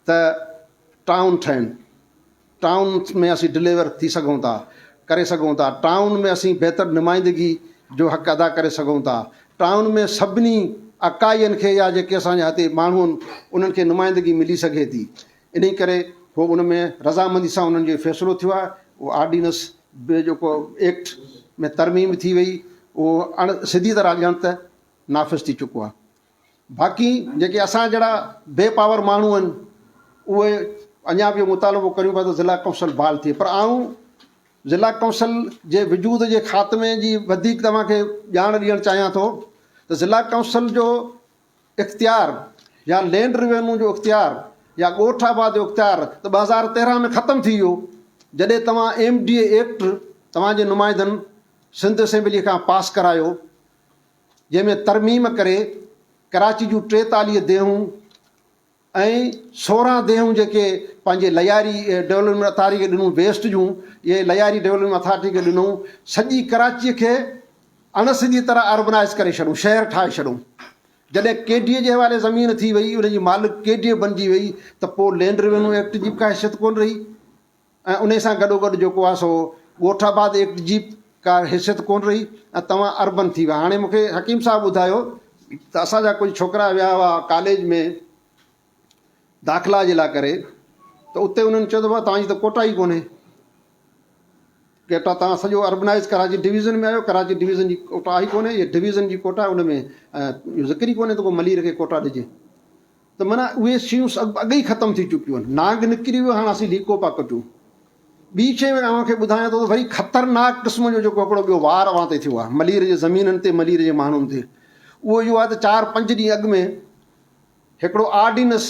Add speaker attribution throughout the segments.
Speaker 1: ته ٽائون ٺهن، ٽائون ۾ اسين ڊليور ٿي سگهون ٿا، ڪري سگهون ٿا، ٽائون ۾ اسين بهتر نمائندگي جو حق ادا ڪري سگهون ٿا، ٽائون ۾ سڀني اڪائين کي يا جيڪي اسان جا هتي ماڻهو آهن انهن کي نمائندگي ملي سگهي ٿي. انهي ڪري هو ان ۾ رضامندي سان انهن جو فيصلو ٿيو آهي. اهو آرڊيننس به جيڪو ايڪٽ ۾ ترميم ٿي وئي اهو اڻ سڌي طرح ڄڻ ته نافذ ٿي چڪو آهي. باقي جيڪي اسان جهڙا بي پاور ماڻهو آهن اهي اڃا به اهو مطالبو ڪريون پيا ته ضلع ڪائونسل بحال ٿئي پر آئون ضلع ڪائونسل جي وجود جي خاتمي جي وڌيڪ توهان کي ڄاڻ ڏيڻ چاهيان ٿو ته ضلع ڪائونسل جو اختيار يا لينڊ روينيو جو اختيار يا ڳوٺ آباد جو اختيار ته 2013 ۾ ختم ٿي ويو جڏهن توهان ايم ڊي اي ايڪٽ توهان جي نمائندن سنڌ اسيمبلي کان پاس ڪرايو جنهن ۾ ترميم ڪري ڪراچي جون 43 ديهون ۽ 16 ديهون جيڪي پنهنجي لياري ڊولپمينٽ اٿارٽي کي ڏنون ويسٽ جون اهي لياري ڊولپمينٽ اٿارٽي کي ڏنون سڄي ڪراچي کي اڻ سڌي طرح اربنائز ڪري ڇڏون شهر ٺاهي ڇڏون جڏهن ڪي ڊي اي جي حوالي زمين ٿي وئي ان جي مالڪ ڪي ڊي اي بنجي وئي ته پوء لينڊ روينيو ايڪٽ جي به ڪا حيثيت ڪونه رهي ۽ انهي سان گڏوگڏ جيڪو آهي سو ڳوٺ آباد ايڪٽ جي ڪا حيثيت ڪونه رهي ۽ توهان اربن ٿي ويا. هاڻي مون کي حڪيم صاحب ٻڌايو ته اسان جا ڪجهه ڇوڪرا ويا هئا ڪاليج ۾ داخلا جي لاء ڪري ته اتي انهن چيو ته بابا توهان جي ته ڪوٽا ئي ڪونهي. ڪوٽا توهان سڄو اربنائز ڪراچي ڊويزن ۾ آهيو ڪراچي ڊويزن جي ڪوٽا ئي ڪونهي هي ڊويزن جي ڪوٽا ان ۾ اهو ذڪر ئي ڪونهي ته ڪو ملير کي ڪوٽا ڏجي. ته معنيٰ اهي شيون سڀ اڳ ئي ختم ٿي چڪيون آهن. نانگ نڪري ويو هاڻ اسين ليڪو پيا ڪٽيون. ٻي شيء اوهان کي ٻڌايان ٿو ته وري خطرناڪ قسم جو جيڪو هڪڙو ٻيو وار اوهان تي ٿيو آهي ملير جي زمينن تي ملير جي ماڻهن تي اهو اهو آهي ته چار پنج ڏينهن اڳ ۾ هڪڙو آرڊيننس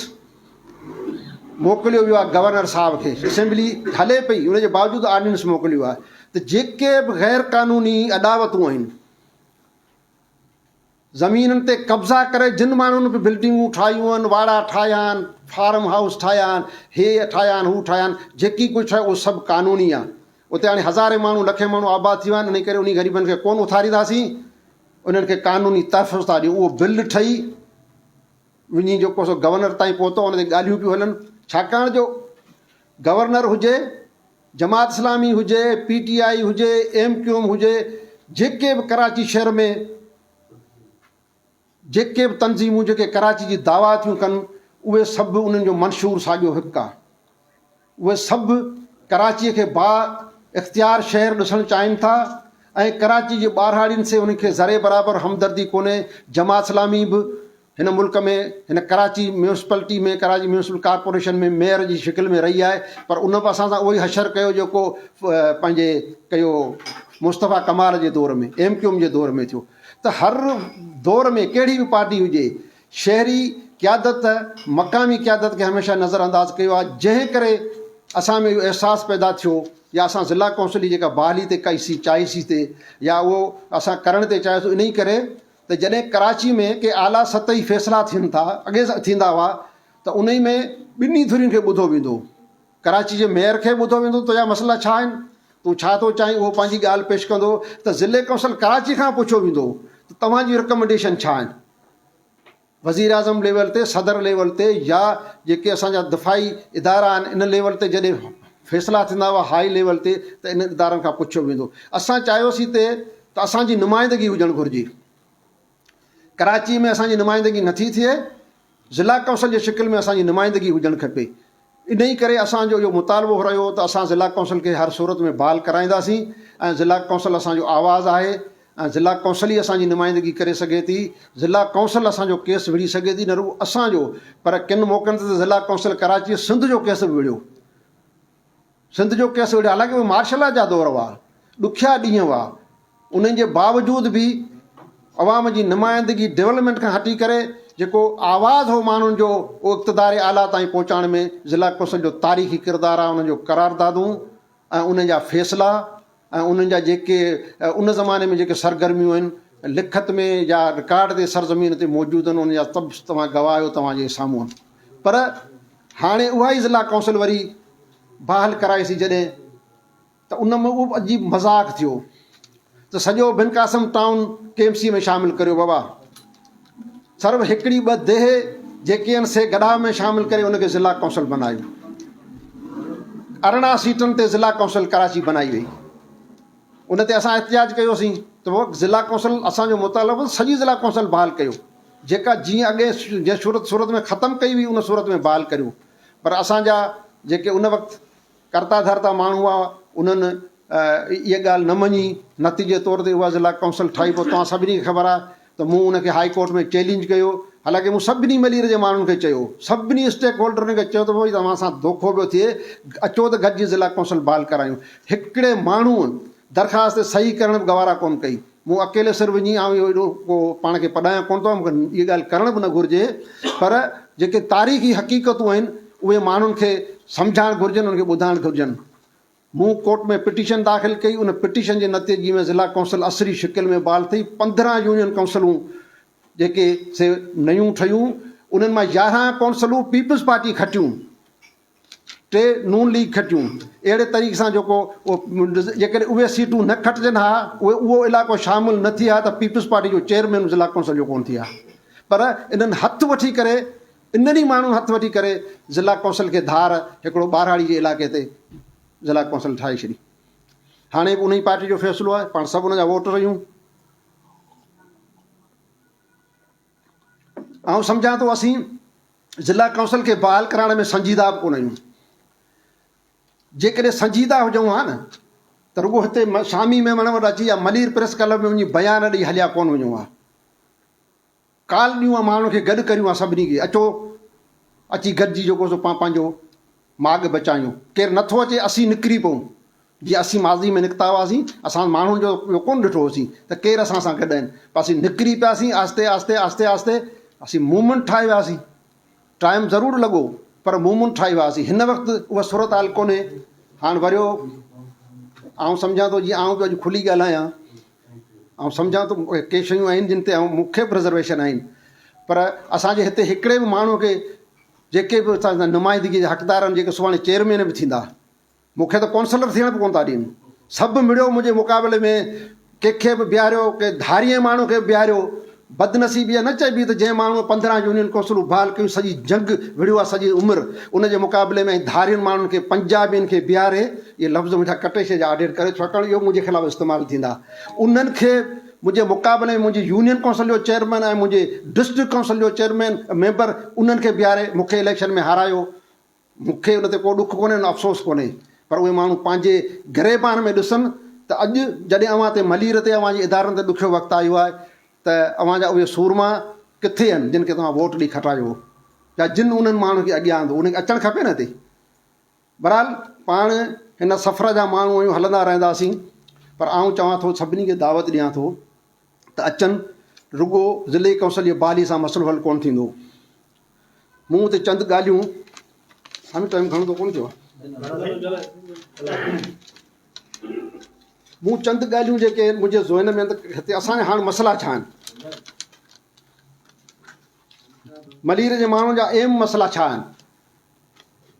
Speaker 1: موڪليو ويو آهي گورنر صاحب کي اسيمبلي هلي پئي ان جي باوجود آرڊيننس موڪليو آهي ته جيڪي به غير قانوني اڏاوتون آهن زمينن تي قبضا ڪري جن ماڻهن به بلڊنگون ٺاهيون آهن، واڙا ٺاهيا آهن، فارم هائوس ٺاهيا آهن، هي ٺاهيا آهن، هو ٺاهيا آهن، جيڪي ڪجهه ٺاهيو اهو سڀ قانوني آهي. اتي هاڻي هزارين ماڻهو، لکين ماڻهو آباد ٿي ويا آهن، انهي ڪري انهي غريبن کي ڪونه اٿارينداسين، انهن کي قانوني تحفظ ٿا ڏيون. اهو بل ٺهي وڃي جيڪو سو گورنر تائين پهتو، ان تي ڳالهيون پيون هلن، ڇاڪاڻ جو گورنر هجي، جماعت اسلامي هجي، پي ٽي آء هجي، ايم ڪيو ايم هجي، جيڪي به ڪراچي شهر ۾ جيڪي به تنظيمون جيڪي ڪراچي جي دعويٰ ٿيون ڪن اهي سڀ انهن جو منشور ساڳيو هڪ آهي. اهي سڀ ڪراچي کي با اختيار شهر ڏسڻ چاهين ٿا ۽ ڪراچي جي ٻهراڙين سي انهن کي ذري برابر همدردي ڪونهي. جماعت اسلامي به هن ملڪ ۾ هن Karachi municipality ۾ Karachi municipal corporation ۾ mayor جي شڪل ۾ رهي آهي پر ان به اسان سان اهو ئي حشر ڪيو جيڪو پنهنجي ڪيو مصطفيٰ ڪمال جي دور ۾ ايم ڪيو ايم جي دور ۾ ٿيو ته هر دور ۾ ڪهڙي به پارٽي هجي شهري قيادت مقامي قيادت کي هميشه نظر انداز ڪيو آهي جنهن ڪري اسان ۾ اهو احساس پيدا ٿيو يا اسان ضلع ڪونسل جي جيڪا بحالي تي ڪئي سي چاهي سي تي يا اهو اسان ڪرڻ تي چاهيوسي انهي ڪري ته جڏهن ڪراچي ۾ ڪي اعليٰ سطحي فيصلا ٿين ٿا، اڳي ٿيندا هئا، ته انهي ۾ ٻنهي ڌرين کي ٻڌو ويندو هو. ڪراچي جي ميئر کي به ٻڌو ويندو ته تنهنجا مسئلا ڇا آهن، تون ڇا ٿو چاهين، اهو پنهنجي ڳالهه پيش ڪندو هو ته ضلعي ڪائونسل ڪراچي کان پڇيو ويندو هو ته توهان جون رڪمنڊيشن ڇا آهن. وزيراعظم ليول تي، صدر ليول تي يا جيڪي اسان جا دفاعي ادارا آهن ان ليول تي جڏهن فيصلا ٿيندا هئا هائي ليول تي ته انهن ادارن کان پڇيو ويندو. اسان چاهيوسين تي ته اسان جي نمائندگي هجڻ گهرجي. ڪراچي ۾ اسان جي نمائندگي نٿي ٿئي، ضلع ڪائونسل جي شڪل ۾ اسان جي نمائندگي هجڻ کپي. انهي ڪري اسان جو اهو مطالبو رهيو ته اسان ضلع ڪائونسل کي هر صورت ۾ بحال ڪرائينداسين ۽ ضلع ڪائونسل اسان جو آواز آهي ۽ ضلع ڪائونسل ئي اسان جي نمائندگي ڪري سگهي ٿي، ضلع ڪائونسل اسان جو ڪيس وڙهي سگهي ٿي نه رڳو اسان جو پر ڪن موقعن تي ته ضلع ڪائونسل ڪراچي سنڌ جو ڪيس به وڙهيو. سنڌ جو ڪيس وڙهيو حالانڪه اهي مارشل لا جا دور هئا، ڏکيا ڏينهن هئا، انهن جي باوجود به عوام جي نمائندگي ڊولپمينٽ کان هٽي ڪري جيڪو آواز هو ماڻهن جو اهو اقتدار اعليٰ تائين پهچائڻ ۾ ضلع ڪونسل جو تاريخي ڪردار آهي انهن جو قراردادون ۽ انهن جا فيصلا ۽ انهن جا جيڪي ان زماني ۾ جيڪي سرگرميون آهن لکت ۾ يا رڪارڊ تي سرزمين تي موجود آهن انهن جا سڀ توهان گواهه آهيو توهان جي سامهون آهن پر هاڻي اها ئي ضلع ڪونسل وري بحال ڪرائيسين جڏهن ته ان ۾ اهو به عجيب مذاق ٿيو ته سڄو Bin Qasim town K M C ۾ شامل ڪريو بابا صرف هڪڙي ٻه ديهه جيڪي آهن سي گڏاء ۾ شامل ڪري ان کي ضلع ڪائونسل بنايو. 18 سيٽن تي ضلع ڪائونسل ڪراچي بنائي وئي. ان تي اسان احتجاج ڪيوسين ته ضلع ڪائونسل اسان جو مطالبو سڄي ضلع ڪائونسل بحال ڪيو جيڪا جيئن اڳي جنهن صورت صورت ۾ ختم ڪئي هئي ان صورت ۾ بحال ڪريو پر اسان جا جيڪي ان وقت ڪرتا ڌرتا ماڻهو هئا انهن اها ڳالهه نه مڃي نتيجي طور تي اها ضلع ڪائونسل ٺاهي پوء توهان سڀني کي خبر آهي ته مون ان کي هائي ڪورٽ ۾ چئلينج ڪيو حالانڪه مون سڀني ملير جي ماڻهن کي چيو سڀني اسٽيڪ هولڊرن کي چيو ته ڀئي توهان سان دوکو پيو ٿئي اچو ته گڏجي ضلع ڪائونسل بحال ڪرايون هڪڙي ماڻهوء درخواست تي صحيح ڪرڻ به گوارا ڪونه ڪئي. مون اڪيلي سر وڃي آئون اهو ايڏو ڪو پاڻ کي پڏايان ڪونه ٿو، مون کي اها ڳالهه ڪرڻ به نه گهرجي، پر جيڪي تاريخي حقيقتون آهن، اهي ماڻهن کي سمجهائڻ گهرجن، انهن کي ٻڌائڻ گهرجن. مون ڪورٽ ۾ پٽيشن داخل ڪئي، ان پٽيشن جي نتيجي ۾ ضلع ڪائونسل عصري شڪل ۾ بحال ٿي، 15 يونين ڪائونسلون جيڪي سي نيون ٺهيون، انهن مان 11 ڪائونسلون پيپلز پارٽي کٽيون. ٽي نون ليگ کٽيون. اهڙي طريقي سان جيڪو جيڪڏهن اهي سيٽون نه کٽجن ها، اهي اهو علائقو شامل نه ٿئي ها ته پيپلز پارٽي جو چيئرمين ضلع ڪونسل جو ڪونه ٿئي ها. پر انهن هٿ وٺي ڪري انهن ئي ماڻهن هٿ وٺي ڪري ضلع ڪونسل کي ڌار هڪڙو ٻهراڙي جي علائقي تي ضلع ڪونسل ٺاهي ڇڏي. هاڻي به انهي پارٽي جو فيصلو آهي، پاڻ سڀ ان جا ووٽر آهيون. آئون سمجهان ٿو اسين ضلع ڪائونسل کي بحال ڪرائڻ ۾ سنجيده به ڪونه آهيون. جيڪڏهن سنجيده هجون ها نه ته رڳو هتي شامي ميمڻ وٽ اچي يا ملير پريس ڪلب ۾ وڃي بيان ڏئي هليا ڪونه وڃون ها. ڪال ڏيون ها ماڻهن کي گڏ ڪريون ها سڀني کي اچو اچي گڏجي جيڪو سو پان پنهنجو ماڳ بچايون. ڪير نٿو اچي اسين نڪري پئون جيئن اسين ماضي ۾ نڪتا هئاسين اسان ماڻهن جو اهو ڪونه ڏٺو هوسين ته ڪير اسان سان گڏ آهن پر اسين نڪري پياسين آهستي آهستي آهستي آهستي اسين موومينٽ ٺاهي وياسين ٽائيم ضرور لڳو پر موومينٽ ٺاهي وياسين هن وقت اها صورتحال ڪونهي هاڻ وريو آئون سمجهان ٿو جيئن آئون پيو اڄ کلي ڳالهايان آئون سمجهان ٿو ڪي شيون آهن جن تي آئون مون کي به رزرويشن آهن پر اسانجي هتي هڪڙي به ماڻهو کي جيڪي به اسان نمائندگي جا حقدار آهن جيڪي سڀاڻي چيئرمين به ٿيندا مون کي ته ڪونسلر ٿيڻ به ڪونه ٿا ڏين. سڀ مڙيو منهنجي مقابلي ۾ ڪنهن کي به بيهاريو، ڪنهن ڌارئين ماڻهو کي به بيهاريو. بدنصيبي اها نه چئبي ته جنهن ماڻهوء 15 يونين ڪونسلون بحال ڪيون سڄي جنگ وڙهيو آهي سڄي عمر ان جي مقابلي ۾ ۽ ڌارين ماڻهن کي پنجابين کي بيهاري اهي لفظ منهنجا ڪٽي شيء جا آڊيٽ ڪري ڇاڪاڻ اهو منهنجي خلاف استعمال ٿيندا انهن کي منهنجي مقابلي ۾ منهنجي يونين ڪونسل جو چيئرمين ۽ منهنجي ڊسٽرڪٽ ڪونسل جو چيئرمين ميمبر انهن کي بيهاري مون کي اليڪشن ۾ هارايو. مون کي ان تي ڪو ڏک ڪونهي نه افسوس ڪونهي پر اهي ماڻهو پنهنجي گريبان ۾ ڏسن ته اڄ جڏهن اوهان تي ملير تي اوهان جي ادارن تي ڏکيو وقت آيو آهي ته اوهان جا اهي سورما ڪٿي آهن جن کي توهان ووٽ ڏئي کٽايو هو يا جن انهن ماڻهن کي اڳيان آندو انهن کي اچڻ کپي نه هتي. بهرحال پاڻ هن سفر جا ماڻهو آهيون هلندا رهنداسين پر آئون چوان ٿو سڀني کي دعوت ڏيان ٿو ته اچن رڳو ضلعي ڪائونسل جي بحالي سان مسئلو حل ڪونه ٿيندو. مون اتي چند ڳالهيون سامي ٽائيم گهڻو ته ڪونه ٿيو آهي مون چند ڳالهيون جيڪي منهنجي ذهن ۾ ته هتي اسان جا هاڻ مسئلا ڇا آهن ملير جي ماڻهن جا اهم مسئلا ڇا آهن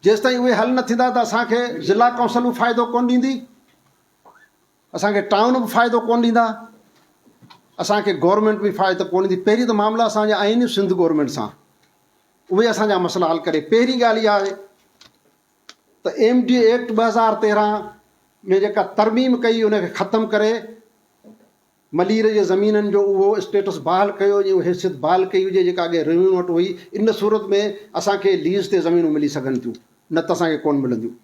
Speaker 1: جيستائين اهي حل نه ٿيندا ته اسان کي ضلع ڪائونسل به فائدو ڪونه ڏيندي اسان کي ٽائون به فائدو ڪونه ڏيندا، اسان کي گورنمينٽ به فائدو ڪونه ڏيندي، پهرين ته معاملا اسان جا آهن ئي سنڌ گورنمينٽ سان، اهي اسان جا مسئلا حل ڪري، پهرين ڳالهه اها آهي ته ايم ڊي ايڪٽ 2013 ۾ جيڪا ترميم ڪئي ان کي ختم ڪري ملير جي زمينن جو اهو اسٽيٽس بحال ڪيو وڃي، اها حيثيت بحال ڪئي وڃي جيڪا اڳي روينيو وٽ هئي، ان صورت ۾ اسان کي ليز تي زمينون ملي سگهن ٿيون نه ته اسان کي ڪونه ملنديون.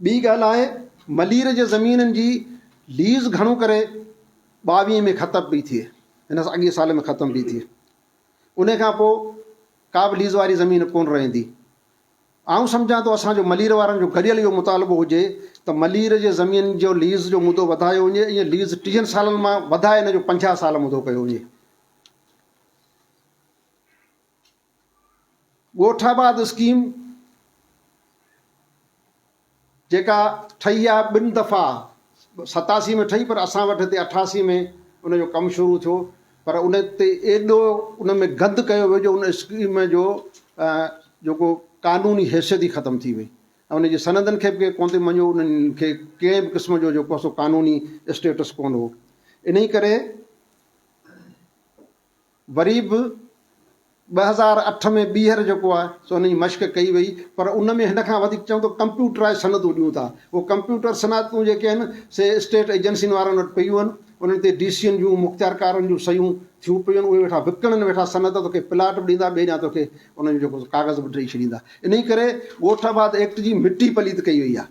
Speaker 1: ٻي ڳالهه آهي ملير جي زمينن جي ليز گهڻو ڪري 22 ۾ ختم پئي ٿئي، هن اڳئين سال ۾ ختم پئي ٿئي. ان کان پوء ڪا به ليز واري زمين ڪونه رهندي. آئون سمجهان ٿو اسان جو ملير وارن جو گڏيل اهو مطالبو هجي ته ملير جي زمين جو ليز جو مدو وڌايو وڃي ۽ ليز ٽيهن سالن مان وڌائي ان جو 50 سال مدو ڪيو وڃي. ڳوٺ آباد اسڪيم جيڪا ٺهي آ ٻن دفعا 87 ۾ ٺهي پر اسان وٽ هتي 88 ۾ ان جو ڪم شروع ٿيو پر ان تي ايڏو ان ۾ گند ڪيو ويو جو ان اسڪيم جو جيڪو قانوني حيثيت ئي ختم ٿي وئي ۽ ان جي سندن کي به ڪون ٿي مڃيو انهن کي ڪنهن به قسم جو جيڪو سو قانوني اسٽيٽس ڪون هو انهي ڪري وري به 2008 ۾ ٻيهر جيڪو آهي سو ان جي مشق ڪئي وئي پر ان ۾ هن کان وڌيڪ چئون ته ڪمپيوٽرائز سندون ڏيون ٿا. اهي ڪمپيوٽر صنعتون جيڪي آهن سي اسٽيٽ ايجنسين وارن وٽ پيون آهن، انهن تي ڊي سين جون مختيارڪارن جون صحيحون ٿيون پيون آهن، اهي ويٺا وڪڻن ويٺا سند، توکي پلاٽ به ڏيندا ٻئي ڏينهن توکي انهن جو جيڪو ڪاغذ به ڏئي ڇڏيندا. انهي ڪري ڳوٺ آباد ايڪٽ جي مٽي پليت ڪئي وئي آهي.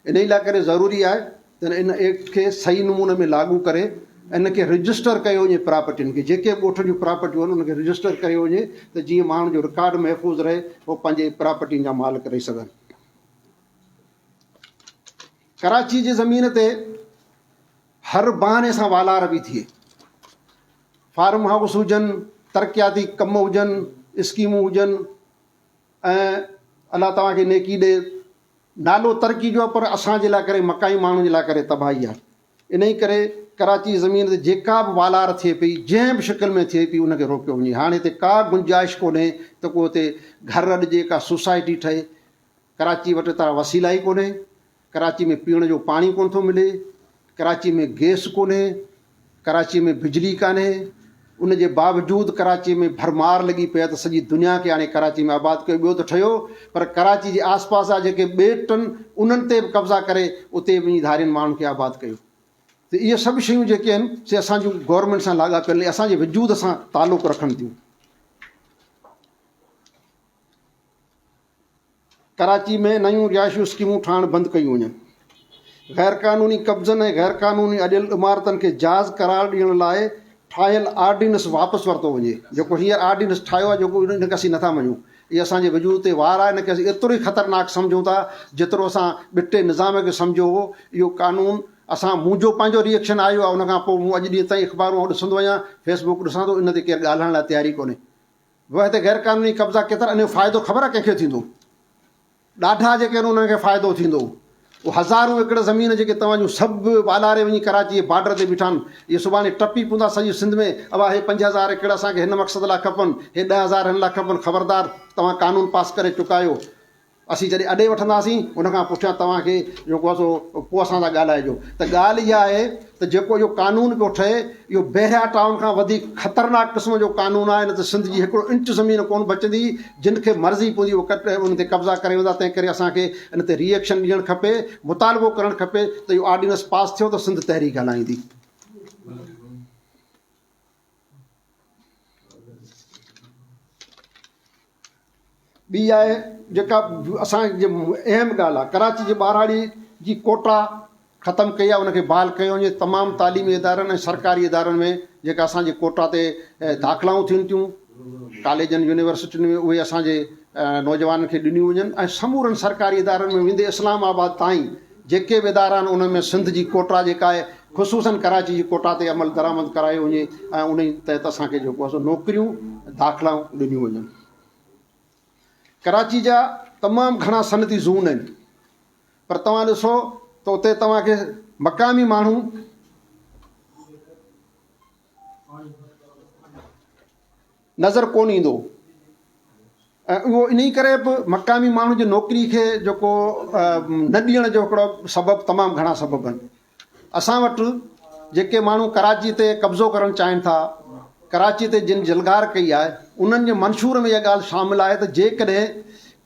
Speaker 1: انهيء لاء ڪري ضروري آهي ته ان ايڪٽ کي صحيح نموني ۾ لاڳو ڪري ان کي رجسٽر ڪيو وڃي پراپرٽين کي جيڪي به ڳوٺن جون پراپرٽيون آهن ان کي رجسٽر ڪيو وڃي ته جيئن ماڻهن جو رڪارڊ محفوظ رهي هو پنهنجي پراپرٽين جا مالڪ رهي سگهن. ڪراچي جي زمين تي هر بهاني سان والار به ٿئي. فارم هائوس هجن، ترقياتي ڪم هجن، اسڪيمون هجن ۽ الله توهان کي نيڪي ڏي نالو ترقي جو آهي پر اسان جي لاء ڪري مقامي ماڻهن جي لاء ڪري تباهي آهي. انهي ڪري ڪراچي جي زمين تي جيڪا به والار ٿئي پئي جنهن به شڪل ۾ ٿئي پئي ان کي روڪيو وڃي. هاڻي هتي ڪا گنجائش ڪونهي ته ڪو هتي گهر اڏجي ڪا سوسائٽي ٺهي. ڪراچي وٽ ايترا وسيلا ئي ڪونهي. ڪراچي ۾ پيئڻ جو پاڻي ڪونه ٿو ملي. ڪراچي ۾ گئس ڪونهي. ڪراچي ۾ بجلي ڪانهي، ان جي باوجود ڪراچي ۾ ڀرمار لڳي پئي آهي ته سڄي دنيا کي آڻي ڪراچي ۾ آباد ڪيو، ٻيو ته ٺهيو پر ڪراچي جي آس پاس جا جيڪي ٻيٽ آهن انهن تي به قبضا ڪري اتي به وڃي ڌارين ماڻهن کي آباد ڪيو ته اهي سڀ شيون جيڪي آهن سي اسان جون گورنمينٽ سان لاڳاپيل اسان جي وجود سان تعلق رکن ٿيون. ڪراچي ۾ نيون رهائشي اسڪيمون ٺاهڻ بند ڪيون وڃن، غيرقانوني قبضن ۽ غيرقانوني اڏيل عمارتن کي جائز قرار ڏيڻ لاء ٺاهيل آرڊيننس واپس ورتو وڃي، جيڪو هينئر آرڊيننس ٺاهيو آهي جيڪو ان کي اسين نٿا مڃون، اهي اسان جي وجود تي وار آهي، ان کي اسين ايترو ئي خطرناڪ سمجهون ٿا جيترو اسان ٻٽي نظام کي سمجهيو هو، اهو قانون اسان منهنجو پنهنجو ري ايڪشن آيو آهي ان کان پوء مون اڄ ڏينهن تائين اخبارون آئون ڏسندو آهيان، فيس بڪ ڏسان ٿو ان تي ڪير ڳالهائڻ لاء تيار ئي ڪونهي. وه هتي غير قانوني قبضا ڪيترا ان جو فائدو خبر آهي ڪنهن کي ٿيندو؟ ڏاڍا جيڪي آهن انهن کي فائدو ٿيندو. اهي هزارون ايڪڙ زمين جيڪي توهان جون سڀ والاري وڃي ڪراچي جي بارڊر تي بيٺا آهن اهي سڀاڻي ٽپي پوندا سڄي سنڌ ۾ ابا هي 5000 ايڪڙ اسان کي هن مقصد لاء کپن هي 10000 هن لاء کپن خبردار توهان قانون پاس ڪري چڪا آهيو اسين جڏهن اڏي وٺنداسين ان کان پٺيان توهان کي جيڪو آهي سو پوء اسان سان ڳالهائجو ته ڳالهه اها آهي ته جيڪو اهو قانون پيو ٺهي اهو بحريا ٽائون کان وڌيڪ خطرناڪ قسم جو قانون آهي نه ته سنڌ جي هڪڙو انچ زمين ڪونه بچندي جن کي مرضي پوندي اهو ڪٽ ان تي قبضا ڪري ويندا تنهن ڪري اسان کي ان تي ري ايڪشن ڏيڻ کپي مطالبو ڪرڻ کپي ته اهو آرڊيننس پاس ٿيو ته سنڌ تحريڪ هلائيندي. ٻي آهي جيڪا اسان جي اهم ڳالهه آهي ڪراچي جي ٻهراڙي جي ڪوٽا ختم ڪئي آهي ان کي بحال ڪيو وڃي تمام تعليمي ادارن ۽ سرڪاري ادارن ۾ جيڪا اسان جي ڪوٽا تي داخلائون ٿين ٿيون ڪاليجن يونيورسٽين ۾ اهي اسان جي نوجوانن کي ڏنيون وڃن ۽ سمورن سرڪاري ادارن ۾ ويندي اسلام آباد تائين جيڪي به ادارا آهن انهن ۾ سنڌ جي ڪوٽا جيڪا آهي خصوصن ڪراچي جي ڪوٽا تي عمل درآمد ڪرايو وڃي ۽ انهي تحت اسان کي جيڪو آهي سو نوڪريون داخلائون ڏنيون وڃن. ڪراچي جا تمام گهڻا صنعتي زون آهن پر توهان ڏسو ته اتي توهان کي مقامي ماڻهو نظر ڪونه ايندو ۽ اهو انهي ڪري به مقامي ماڻهو جي نوڪري کي جيڪو نه ڏيڻ جو هڪڙو سبب تمام گهڻا سبب آهن اسان وٽ جيڪي ماڻهو ڪراچي تي قبضو ڪرڻ چاهين ٿا ڪراچي تي جن جلغار ڪئي آهي انهن جي منشور ۾ اها ڳالهه شامل آهي ته جيڪڏهن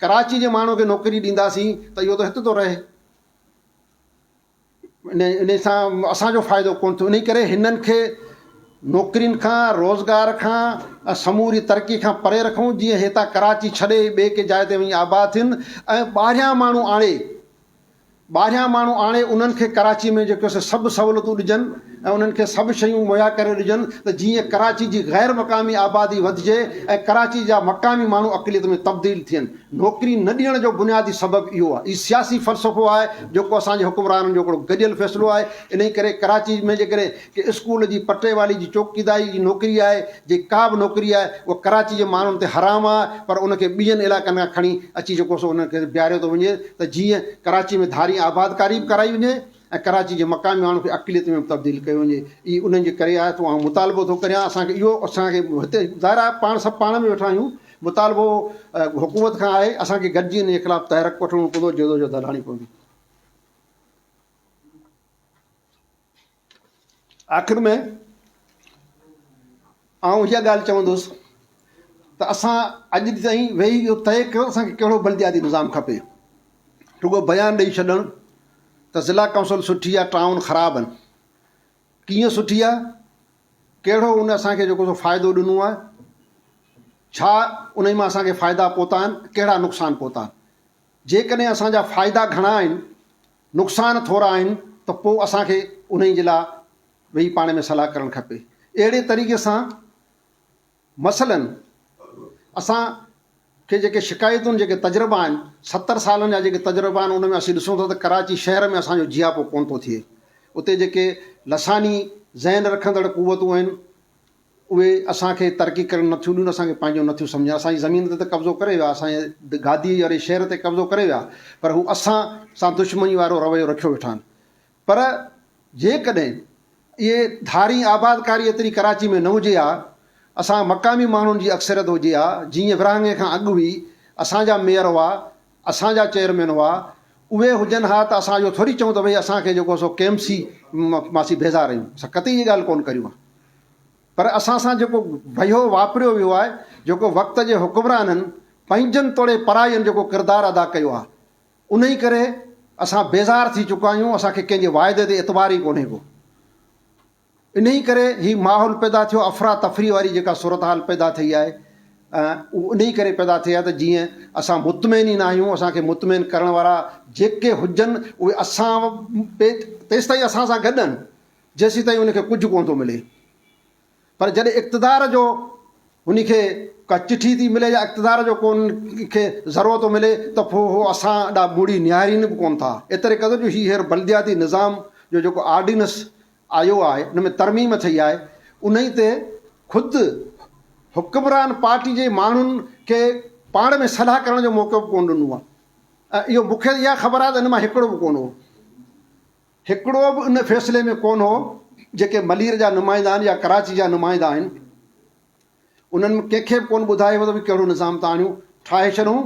Speaker 1: ڪراچي جي ماڻهو کي نوڪري ڏينداسين ته اهو ته هت ٿو رهي انهي سان اسان جو فائدو ڪونه ٿيو انهي ڪري هنن کي نوڪرين کان روزگار کان ۽ سموري ترقي کان پري رکون جيئن هتان ڪراچي ڇڏي ٻي ڪنهن جاء تي وڃي آباد ٿين ۽ ٻاهريان ماڻهو آڻي ٻاهريان ماڻهو آڻي انهن کي ڪراچي ۾ جيڪو سو سڀ سهولتون ڏجن ۽ انهن کي سڀ شيون مهيا ڪري ڏجن ته جيئن ڪراچي جي غير مقامي آبادي وڌجي ۽ ڪراچي جا مقامي ماڻهو اقليت ۾ تبديل ٿين. نوڪري نه ڏيڻ جو بنيادي سبب اهو آهي. هي سياسي فلسفو آهي جيڪو اسان جي حڪمرانن جو هڪڙو گڏيل فيصلو آهي. انهي ڪري ڪراچي ۾ جيڪڏهن ڪي اسڪول جي پٽيوالي جي چوڪيداري جي نوڪري آهي جي ڪا به نوڪري آهي اها ڪراچي جي ماڻهن تي حرام آهي پر ان کي ٻين علائقن کان کڻي اچي جيڪو سو انهن کي بيهاريو ٿو وڃي ته جيئن ڪراچي ۾ ڌارين آبادڪاري به ڪرائي وڃي ۽ ڪراچي جي مقامي ماڻهن کي اقليت ۾ به تبديل ڪيو وڃي اهي انهن جي ڪري آهي ته آئون مطالبو ٿو ڪريان اسان کي اهو اسان کي هتي ظاهر آهي پاڻ سڀ پاڻ ۾ ويٺا آهيون مطالبو حڪومت کان آهي اسان کي گڏجي ان جي خلاف تحرڪ وٺڻو پوندو جدوجهد هلائڻي پوندي. آخر ۾ آئون اها ڳالهه چوندس ته اسان اڄ تائين ويهي اهو طئي ڪيو اسان کي ڪهڙو بلدياتي نظام کپي. رڳو بيان ڏئي ڇڏڻ ته ضلع ڪائونسل سٺي آهي ٽائون خراب آهن. ڪيئن سٺي آهي؟ ڪهڙو ان اسان کي جيڪو سو فائدو ڏنو آهي؟ ڇا انهي مان اسان کي فائدا پهتا آهن؟ ڪهڙا نقصان پهتا آهن؟ جيڪڏهن اسان جا فائدا گهڻا آهن نقصان ٿورا آهن ته پوء اسان کي انهي جي لاء ويهي پاڻ ۾ صلاح ڪرڻ کپي. اهڙي طريقي سان مثلاً اسان کي جيڪي شڪايتون جيڪي تجربا آهن 70 سالن جا جيڪي تجربا آهن ان ۾ اسين ڏسون ٿا ته ڪراچي شهر ۾ اسان جو جياپو ڪونه ٿو ٿئي. اتي جيڪي لساني ذهن رکندڙ قوتون آهن اهي اسان کي ترقي ڪرڻ نه ٿيون ڏين، اسان کي پنهنجو نه ٿيون سمجهن. اسان جي زمين تي ته قبضو ڪري ويا، اسان جي گادي واري شهر تي قبضو ڪري ويا پر هو اسان سان دشمني وارو رويو رکيو ويٺا آهن. پر جيڪڏهن اهي ڌارين آبادڪاري ايتري ڪراچي ۾ نه هجي ها، اسان مقامي ماڻهن جي اڪثريت هجي ها، جيئن ورهاڱي کان اڳ هئي، اسان جا ميئر هئا، اسان جا چيئرمين هئا، اهي هجن ها ته اسان اهو ٿوري چئون ته ڀئي اسان کي جيڪو سو ڪي ايم سي مان اسين بيزار آهيون، اسان قطعي اها ڳالهه ڪونه ڪريون ها. پر اسان سان جيڪو وهيو واپريو ويو آهي، جيڪو وقت جي حڪمرانن پنهنجن توڙي پراين جيڪو ڪردار ادا ڪيو آهي، انهي ڪري اسان بيزار ٿي چڪا آهيون، اسان کي ڪنهن جي واعدي تي اعتبار ئي ڪونهي ڪو. انهي ڪري هي ماحول پيدا ٿيو، افراتفري واري جيڪا صورتحال پيدا ٿي آهي، اهو انهي ڪري پيدا ٿي آهي ته جيئن اسان مطمئن ئي نه آهيون، اسان کي مطمئن ڪرڻ وارا جيڪي هجن اهي اسان تيستائين اسان سان گڏ آهن، جيسيتائين ان کي ڪجهه ڪونه ٿو ملي. پر جڏهن اقتدار جو هن کي ڪا چٺي ٿي ملي يا اقتدار جو ڪو هن کي ذرو ٿو ملي ته پوء هو اسان ڏانهن مڙي نهارين به ڪونه ٿا. ايتري قدر جو هي هينئر بلدياتي نظام جو جيڪو آرڊيننس آيو آهي، ان ۾ ترميم ٿي آهي، انهي تي خود حڪمران پارٽي جي ماڻهن کي پاڻ ۾ صلاح ڪرڻ جو موقعو به ڪونه ڏنو آهي ۽ اهو مون کي اها خبر آهي ته ان مان هڪڙو به ڪونه هو. هڪڙو به ان فيصلي ۾ ڪونه هو، جيڪي ملير جا نمائندا آهن يا ڪراچي جا نمائندا آهن، انهن ۾ ڪنهن کي به ڪونه ٻڌايو هو ته ڀئي ڪهڙو نظام ٿا آڻيون، ٺاهي ڇڏون،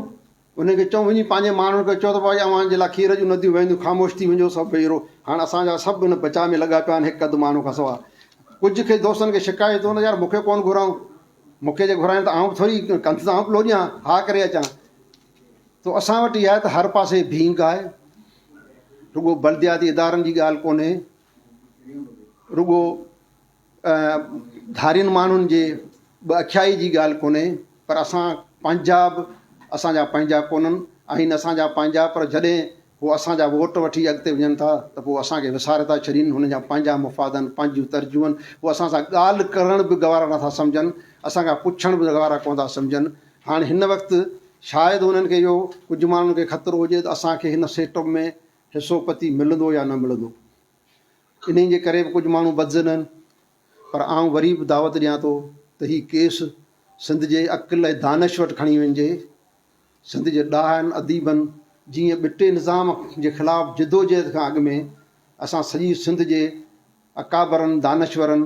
Speaker 1: انهن کي چئون وڃي پنهنجي ماڻهن کي چئو ته ڀائي اوهان جي لاء کير جون نديون وهنديون، خاموش ٿي وڃو سڀ ڀئي هاڻ اسان جا سڀ ان بچاء ۾ لڳا پيا آهن هڪ اڌ ماڻهو کان سواء. ڪجهه کي دوستن کي شڪايت هو نه يار مون کي ڪونه گهرائون، مون کي جي گهرائين ته آئون به ٿوري ڪنڌ ته آئون به لوڏيان، ها ڪري اچان. تو اسان وٽ اها آهي ته هر پاسي ڀينگ آهي، رڳو بلدياتي ادارن جي ڳالهه ڪونهي، رڳو ڌارين ماڻهن جي ٻه اکيائي جي ڳالهه ڪونهي پر اسان پنهنجا به اسان جا پنهنجا ڪونهن، آهن اسان جا پنهنجا پر جڏهن هو اسان جا ووٽ وٺي اڳتي وڃن ٿا ته پوء اسان کي وساري ٿا ڇڏين، هنن جا پنهنجا مفاد آهن، پنهنجيون ترجيحون آهن، هو اسان سان ڳالهه ڪرڻ به گوارا نٿا سمجهن، اسان کان پڇڻ به گوارا ڪونه ٿا سمجهن. هاڻ هن وقت شايد هنن کي اهو ڪجهه ماڻهن کي خطرو هجي ته اسان کي هن سيٽ اپ ۾ حصو پتي ملندو يا نه ملندو. انهي جي ڪري به ڪجهه ماڻهو بدظن آهن. پر آئون وري به دعوت ڏيان ٿو ته هي ڪيس سنڌ جي عقل ۽ دانش وٽ کڻي وڃجي. سنڌ جي ڏاهن اديبن جيئن ٻٽي نظام جي خلاف جدوجهد کان اڳ ۾ اسان سڄي سنڌ جي اڪابرن، دانشورن،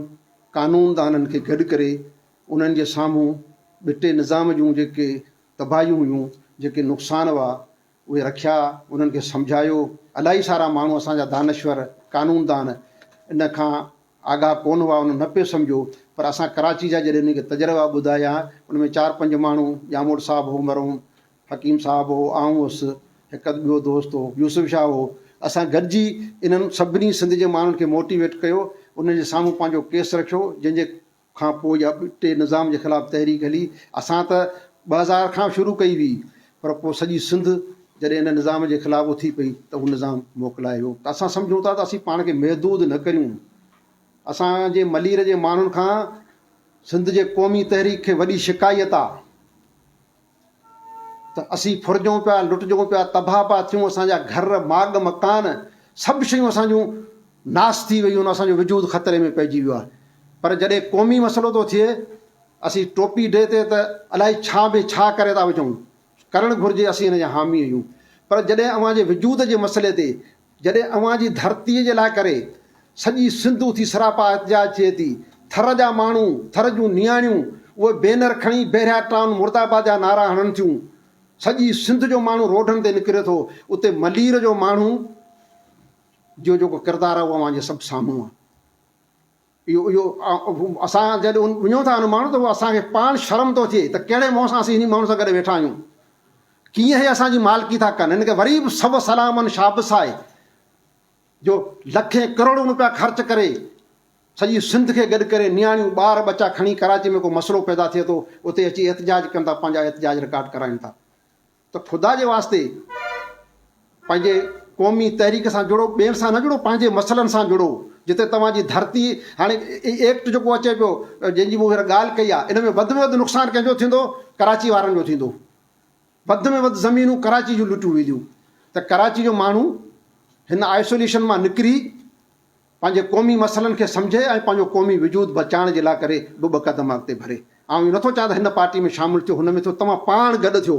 Speaker 1: قانوندانن کي گڏ ڪري انهن جي سامهون ٻٽي نظام جون جيڪي تباهيون هيون، جيڪي نقصان هئا، اهي رکيا، انهن کي سمجهايو. الاهي سارا ماڻهو اسان جا دانشور، قانوندان ان کان آگاهه ڪونه هئا، انهن نه پئي سمجهيو، پر اسان ڪراچي جا جڏهن انهن کي تجربا ٻڌايا، ان ۾ چار پنج ماڻهو، ڄاموٽ صاحب هو مرحوم، حڪيم صاحب هو، آئون هوس، هڪ اڌ ٻيو دوست هو، يوسف شاهه هو، اسان گڏجي انهن سڀني سنڌ جي ماڻهن کي موٽيويٽ ڪيو، انهن جي سامهون پنهنجو ڪيس رکيو، جنهن جي کان پوء اها ٻٽي نظام جي خلاف تحريڪ هلي. اسان ته 2000 کان شروع ڪئي هئي پر پوء سڄي سنڌ جڏهن ان نظام جي خلاف اٿي پئي ته اهو نظام موڪلائي ويو ته اسان سمجهون ٿا ته اسين پاڻ کي محدود نه ڪريون. اسان جي ملير جي ماڻهن کان سنڌ جي قومي تحريڪ کي وڏي شڪايت آ. ته اسين ڦرجون پيا، لٽجون پيا، تباهه پيا ٿيون، اسان جا گهر، ماڳ، مڪان، سڀ شيون اسان جون ناس ٿي ويون آهن، اسان جو وجود خطري ۾ پئجي ويو آهي. پر جڏهن قومي مسئلو ٿو ٿئي، اسين ٽوپي ڊي تي ته الائي ڇا به ڇا ڪري ٿا وجهون، ڪرڻ گهرجي اسين ان جا حامي آهيون، پر جڏهن اوهان جي وجود جي مسئلي تي جڏهن اوهان جي ڌرتيء جي لاء ڪري سڄي سنڌ اٿي سراپا احتجاج ٿئي ٿي، ٿر جا ماڻهو، ٿر جون نياڻيون اهي بينر کڻي بحريا ٽائون مرد آباد جا نعرا هڻن ٿيون، سڄي سنڌ جو ماڻهو روڊن تي نڪري ٿو، اتي ملير جو ماڻهو جو جيڪو ڪردار آهي اهو اوهان جي سڀ سامهون آهي. اهو اهو اسان جڏهن وڃون ٿا ان ماڻهو ته اهو اسان کي پاڻ شرم ٿو ٿئي ته ڪهڙي منهن سان اسين انهي ماڻهو سان گڏ ويٺا آهيون. ڪيئن هي اسان جي مالڪي ٿا ڪن. هن کي وري به سو سلامن شابس آهي جو لکين ڪروڙون روپيا خرچ ڪري سڄي سنڌ کي گڏ ڪري نياڻيون ٻار ٻچا کڻي ڪراچي ۾ ڪو مسئلو پيدا ٿئي ٿو اتي اچي احتجاج ڪن ٿا پنهنجا احتجاج رڪارڊ ڪرائين ٿا. ته خدا جي واسطي پنهنجي قومي تحريڪ سان جڙو، ٻين سان نه جڙو، پنهنجي مسئلن سان جڙو، جتي توهان جي ڌرتي هاڻي ايڪٽ جيڪو اچي پيو جنهن جي مون هينئر ڳالهه ڪئي آهي ان ۾ وڌ ۾ وڌ نقصان ڪنهن جو ٿيندو؟ ڪراچي وارن جو ٿيندو. وڌ ۾ وڌ زمينون ڪراچي جون لٽيون وينديون ته ڪراچي جو ماڻهو هن آئسوليشن مان نڪري پنهنجي قومي مسئلن کي سمجهي ۽ پنهنجو قومي وجود بچائڻ جي لاء ڪري به ٻه قدم اڳتي ڀري. آئون اهو نٿو چاهيان ته هن پارٽي ۾ شامل ٿيو هن ۾ ٿيو توهان پاڻ گڏ ٿيو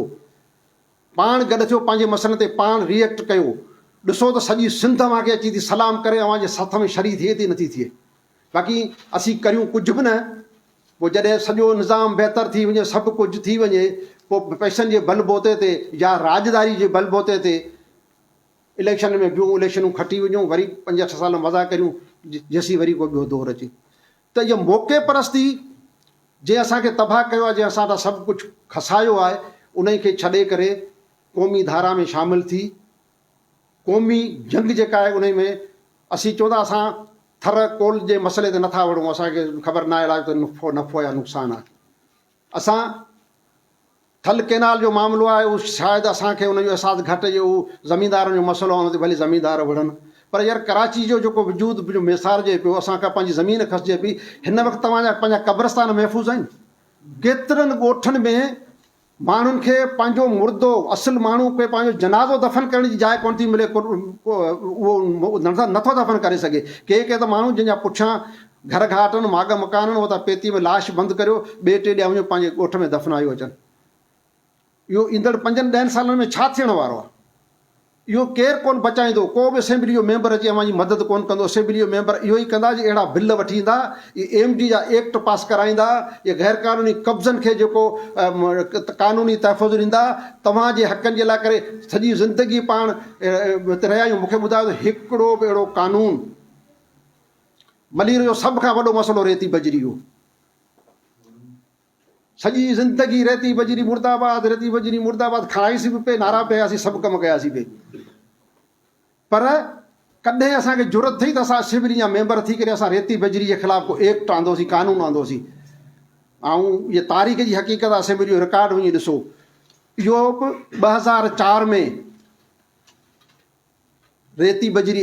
Speaker 1: پاڻ گڏ ٿيو پنهنجي مسئلن تي پاڻ ري ايڪٽ ڪيو ڏسو ته سڄي سنڌ اوهان کي اچي ٿي سلام ڪري اوهان جي سٿ ۾ شريڪ ٿئي ٿي نٿي ٿئي باقي اسين ڪريون ڪجهه به نه پوء جڏهن سڄو نظام بهتر ٿي وڃي سڀ ڪجهه ٿي وڃي پوء پئسن جي بل بوتي تي يا راڄداري جي بل بوتي تي اليڪشن ۾ بيهون اليڪشنون کٽي وڃون وري پنج اٺ سال مزا ڪريون جيسين وري ڪو ٻيو دور اچي ته اها موقعي پرستي جنهن اسان کي تباهه ڪيو آهي جنهن اسان تان سڀ ڪجهه کسايو آهي انهي کي ڇڏي ڪري قومي ڌارا ۾ شامل ٿي قومي جنگ جيڪا آهي انهي ۾ اسين چون ٿا اسان ٿر ڪول جي مسئلي تي نٿا وڙهون اسان کي خبر ناهي الاء ته نفعو نفعو يا نقصان آهي اسان ٿل ڪينال جو معاملو آهي اهو شايد اسان کي ان جو احساس گهٽ هجي اهو زميندارن جو مسئلو آهي ان تي ڀلي زميندار وڙهن پر يار ڪراچي جو جيڪو وجود جو ميسارجي پيو اسان کان پنهنجي زمين کسجي پئي هن وقت توهان جا پنهنجا قبرستان محفوظ آهن ڪيترن ڳوٺن ۾ ماڻهن کي پنهنجو مردو اصل ماڻهو کي پنهنجو جنازو دفن ڪرڻ جي جاء ڪونه ٿي ملي اهو نٿو دفن ڪري سگهي ڪي ڪي ته ماڻهو جن جا پٺيان گهر گهاٽ آهن، ماڳ مڪان آهن، اتان پيتيء ۾ لاش بند ڪريو، ٻئي ٽي ڏينهن وڃو پنهنجي ڳوٺ ۾ دفنايو اچن. اهو ايندڙ پنجن ڏهن سالن ۾ ڇا ٿيڻ وارو آهي؟ اهو ڪير ڪونه بچائيندو، ڪو به اسيمبلي جو ميمبر اچي اوهان جي مدد ڪونه ڪندو، اسيمبلي جو ميمبر اهو ئي ڪندا جي اهڙا بل وٺي ايندا، اهي ايم ڊي جا ايڪٽ پاس ڪرائيندا، اهي غير قانوني قبضن کي جيڪو قانوني تحفظ ڏيندا، توهان جي حقن جي لاء ڪري سڄي زندگي پاڻ هتي رهيا آهيون، مون کي ٻڌايو ته هڪڙو به اهڙو قانون. ملير جو سڀ کان وڏو مسئلو ريتي بجري هو. سڄي زندگي ريتي بجري مرده آباد ريتي بجري مرده آباد کڻائيسين به پئي نعرا به هنياسين سڀ ڪم ڪياسين پئي پر ڪڏهن اسان کي جرئت ٿي ته اسان اسيمبلي جا ميمبر ٿي ڪري اسان ريتي بجري جي خلاف ڪو ايڪٽ آندوسين قانون آندوسين. آئون هي تاريخ جي حقيقت آهي اسيمبلي جو رڪارڊ وڃي ڏسو اهو به 2004 ۾ ريتي بجري.